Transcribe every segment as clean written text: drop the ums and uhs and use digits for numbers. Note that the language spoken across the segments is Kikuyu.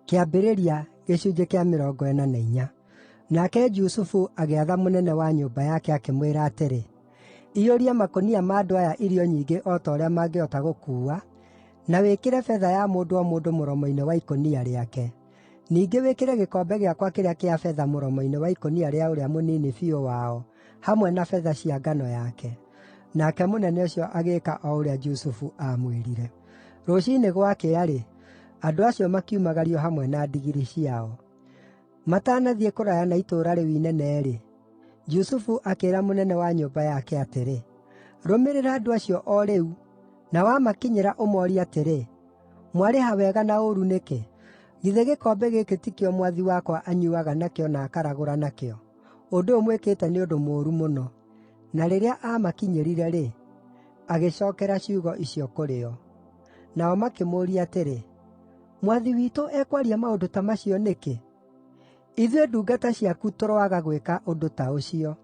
Kĩambĩrĩria 44. Nake Jusufu agĩatha mũnene wa nyũmba yake, akĩmwĩra atĩrĩ, “Iyũria makũnia ma andũ aya irio nyingĩ o ta ũrĩa mangĩhota gũkuua, na wĩkĩre betha ya mũndũ o mũndũ mũromo-inĩ wa ikũnia rĩake. Ningĩ wĩkĩre gĩkombe gĩakwa kĩrĩa kĩa betha mũromo-inĩ wa ikũnia rĩa ũrĩa mũnini biũ wao hamwe na betha cia ngano yake.” Nake mũnene ũcio agĩĩka o ũrĩa Jusufu aamwĩrire. Rũciinĩ gwakĩa-rĩ, andũ acio makiumagario hamwe na ndigiri ciao. Matanathiĩ kũraya na itũũra rĩu inene-rĩ, Jusufu akĩĩra mũnene wa nyũmba yake atĩrĩ, “Rũmĩrĩra andũ acio o rĩu, na wamakinyĩra ũmoorie atĩrĩ, ‘Mwarĩha wega na ũũru nĩkĩ? Githĩ gĩkombe gĩkĩ tikĩo mwathi wakwa anyuuaga nakĩo na akaragũra nakĩo? Ũndũ ũyũ mwĩkĩte nĩ ũndũ mũũru mũno.’ ” Na rĩrĩa aamakinyĩrire-rĩ, agĩcookera ciugo icio kũrĩ o. Nao makĩmũũria atĩrĩ, “Mwathi witũ ekwaria maũndũ ta macio nĩkĩ? Ithuĩ ndungata ciaku tũroaga gwĩka ũndũ ta ũcio!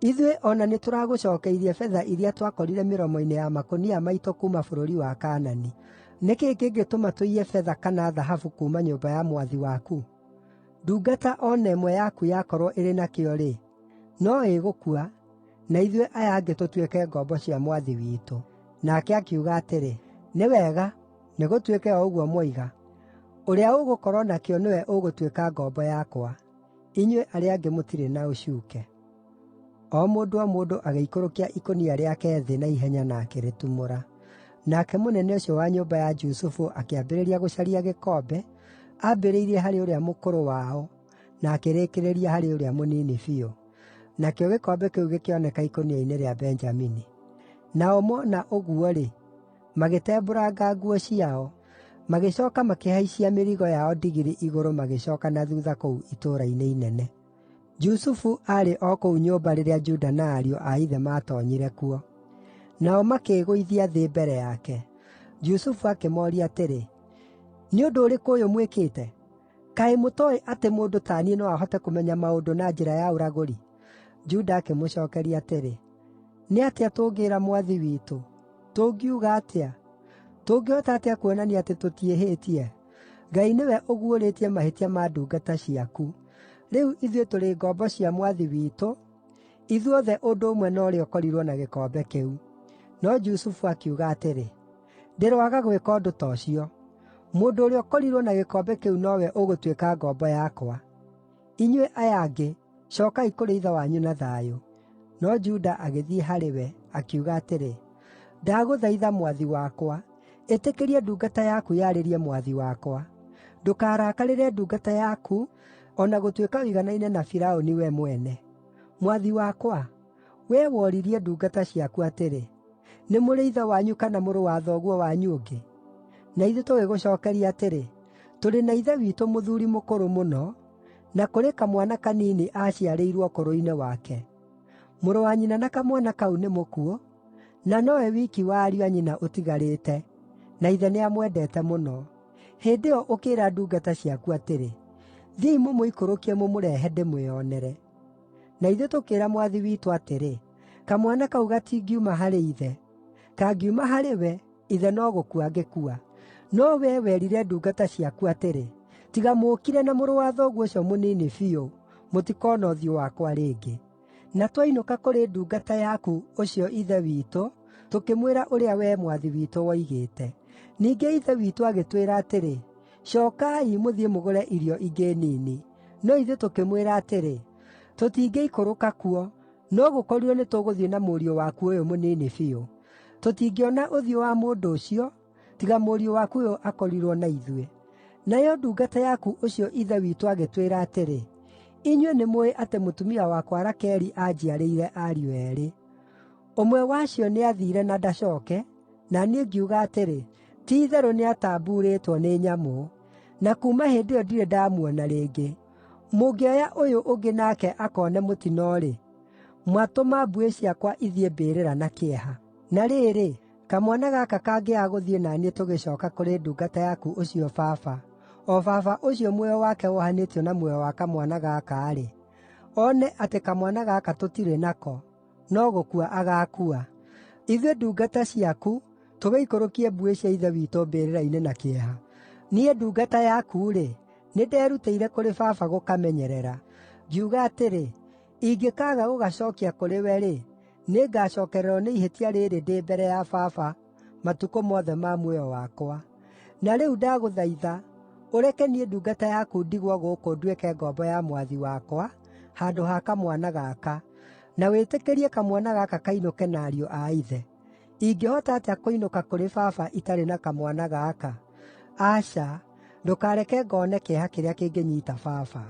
Ithuĩ o na nĩtũragũcookeirie betha iria twakorire mĩromo-inĩ ya makũnia maitũ kuuma bũrũri wa Kaanani. Nĩ kĩĩ kĩngĩtũma tũiye betha kana thahabu kuuma nyũmba ya mwathi waku? Ndungata o na ĩmwe yaku yakorwo ĩrĩ nakĩo-rĩ, no ĩgũkua, na ithuĩ aya angĩ tũtuĩke ngombo cia mwathi witũ.” Nake akiuga atĩrĩ, “Nĩ wega, nĩgũtuĩke o ũguo mwoiga. Ũrĩa ũgũkorwo nakĩo nĩwe ũgũtuĩka ngombo yakwa; inyuĩ arĩa angĩ mũtirĩ na ũcuuke.” O mũndũ o mũndũ agĩikũrũkia ikũnia rĩake thĩ na ihenya na akĩrĩtumũra. Nake mũnene ũcio wa nyũmba ya Jusufu akĩambĩrĩria gũcaria gĩkombe, ambĩrĩirie harĩ ũrĩa mũkũrũ wao na akĩrĩkĩrĩria harĩ ũrĩa mũnini biũ. Nakĩo gĩkombe kĩu gĩkĩoneka ikũnia-inĩ rĩa Benjamini. Nao mona ũguo-rĩ, magĩtembũranga nguo ciao, magĩcooka makĩhaicia mĩrigo yao ndigiri igũrũ magĩcooka na thuutha kũu itũũra-inĩ inene. Jusufu aarĩ o kũu nyũmba rĩrĩa Juda na ariũ a ithe maatoonyire kuo. Nao makĩĩgũithia thĩ mbere yake. Jusufu akĩmooria atĩrĩ, “Nĩ ũndũ ũrĩkũ ũyũ mwĩkĩte? Kaĩ mũtooĩ atĩ mũndũ ta niĩ no ahote kũmenya maũndũ na njĩra ya ũragũri?” Juda akĩmũcookeria atĩrĩ, “Nĩ atĩa tũngĩĩra mwathi witũ? Tũngiuga atĩa? Tũngĩhota atĩa kuonania atĩ tũtiĩhĩtie? Ngai nĩwe ũguũrĩtie mahĩtia ma ndungata ciaku. Rĩu ithuĩ tũrĩ ngombo cia mwathi witũ, ithuothe ũndũ ũmwe na ũrĩa ũkorirwo na gĩkombe kĩu.” No Jusufu akiuga atĩrĩ, “Ndĩroaga gwĩka ũndũ ta ũcio! Mũndũ ũrĩa ũkorirwo na gĩkombe kĩu nowe ũgũtuĩka ngombo yakwa. Inyuĩ aya angĩ, cookai kũrĩ ithe wanyu na thayũ.” No Juda agĩthiĩ harĩ we, akiuga atĩrĩ, “Ndagũthaitha mwathi wakwa, ĩtĩkĩria ndungata yaku yarĩrie mwathi wakwa. Ndũkarakarĩre ndungata yaku, o na gũtuĩka ũiganaine na Firaũni we mwene. Mwathi wakwa, wee woririe ndungata ciaku atĩrĩ, ‘Nĩ mũrĩ ithe wanyu kana mũrũ wa thoguo wanyu ũngĩ?’ Na ithuĩ tũgĩgũcookeria atĩrĩ, ‘Tũrĩ na ithe witũ mũthuuri mũkũrũ mũno, na kũrĩ kamwana kanini aaciarĩirwo ũkũrũ-inĩ wake. Mũrũ wa nyina na kamwana kau nĩ mũkuũ, na nowe wiki wa ariũ a nyina ũtigarĩte, na ithe nĩamwendete mũno.’ Hĩndĩ ĩyo ũkĩĩra ndungata ciaku atĩrĩ, ‘Thiĩi mũmũikũrũkie mũmũrehe ndĩmwĩonere.’ Na ithuĩ tũkĩĩra mwathi witũ atĩrĩ, ‘Kamwana kau gatingiuma harĩ ithe; kangiuma harĩ we, ithe no gũkua angĩkua.’ No wee werire ndungata ciaku atĩrĩ, ‘Tiga mũũkire na mũrũ wa thoguo ũcio mũnini biũ, mũtikoona ũthiũ wakwa rĩngĩ.’ Na twainũka kũrĩ ndungata yaku, ũcio ithe witũ, tũkĩmwĩra ũrĩa wee mwathi witũ woigĩte. Ningĩ ithe witũ agĩtwĩra atĩrĩ, ‘Cookai, mũthiĩ mũgũre irio ingĩ nini.’ No ithuĩ tũkĩmwĩra atĩrĩ, ‘Tũtingĩikũrũka kuo, no gũkorirwo nĩtũgũthiĩ na mũriũ waku ũyũ mũnini biũ. Tũtingĩona ũthiũ wa mũndũ ũcio, tiga mũriũ waku ũyũ akorirwo na ithuĩ.’ Nayo ndungata yaku ũcio ithe witũ agĩtwĩra atĩrĩ, ‘Inyuĩ nĩmũũĩ atĩ mũtumia wakwa Rakeli aanjiarĩire ariũ eerĩ. Ũmwe wa acio nĩathiire na ndacooke, na niĩ ngiuga atĩrĩ, “Ti-itherũ nĩatambuurĩtwo nĩ nyamũ.” Na kuuma hĩndĩ ĩyo ndirĩ ndamuona rĩngĩ. Mũngĩoya ũyũ ũngĩ nake akoone mũtino-rĩ, mwatũma mbuĩ ciakwa ithiĩ mbĩrĩra na kĩeha. Na rĩrĩ, kamwana gaka kangĩaga gũthiĩ na niĩ tũgĩcooka kũrĩ ndungata yaku ũcio baba, o baba ũcio muoyo wake wohanĩtio na muoyo wa kamwana gaka-rĩ, one atĩ kamwana gaka tũtirĩ nako, no gũkua agaakua. Ithuĩ ndungata ciaku tũgĩikũrũkie mbuĩ cia ithe witũ mbĩrĩra-inĩ na kĩeha. Niĩ ndungata yaku-rĩ, nĩnderutĩire kũrĩ baba gũkamenyerera. Ngiuga atĩrĩ, ‘Ingĩkaaga gũgacookia kũrĩ we-rĩ, nĩngacookererwo nĩ ihĩtia rĩĩrĩ ndĩ mbere ya baba matukũ mothe ma muoyo wakwa!’ Na rĩu ndagũthaitha ũreke niĩ ndungata yaku ndigwo gũkũ nduĩke ngombo ya mwathi wakwa, handũ ha kamwana gaka, na wĩtĩkĩrie kamwana gaka kainũke na ariũ a ithe. Ingĩhota atĩa kũinũka kũrĩ baba itarĩ na kamwana gaka? Aca, ndũkareke ngoone kĩeha kĩrĩa kĩngĩnyiita baba.”